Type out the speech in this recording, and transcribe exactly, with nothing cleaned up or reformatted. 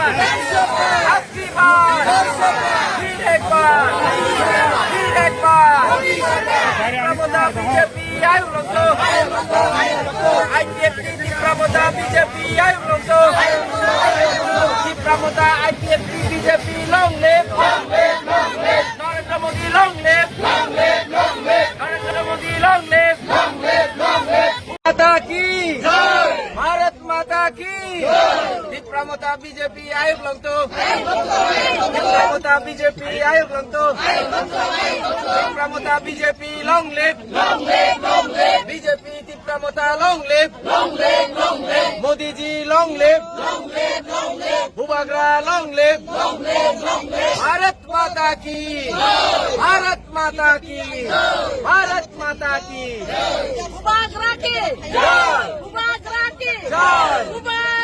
Abki baar. Phir ek baar. Phir ek baar. Tipra Motha B J P ayuk longto. I P F T Tipra Motha B J P ayuk longto. Tipra Motha I P F T B J P long live. Narendra Modi long live. Narendra Modi long live. Mata ki. Bharat Mata ki. Tipra Motha B J P ayuk longto. Tipra Motha B J P ayuk longto. Tipra Motha B J P long live. B J P Tipra Motha long live. Modi ji long live. Bubagra long live. Bharat Mata ki. Bharat Mata ki. Bharat Mata ki. Bubagra ki. Jai. Bubagra ki. Jai. Bubagra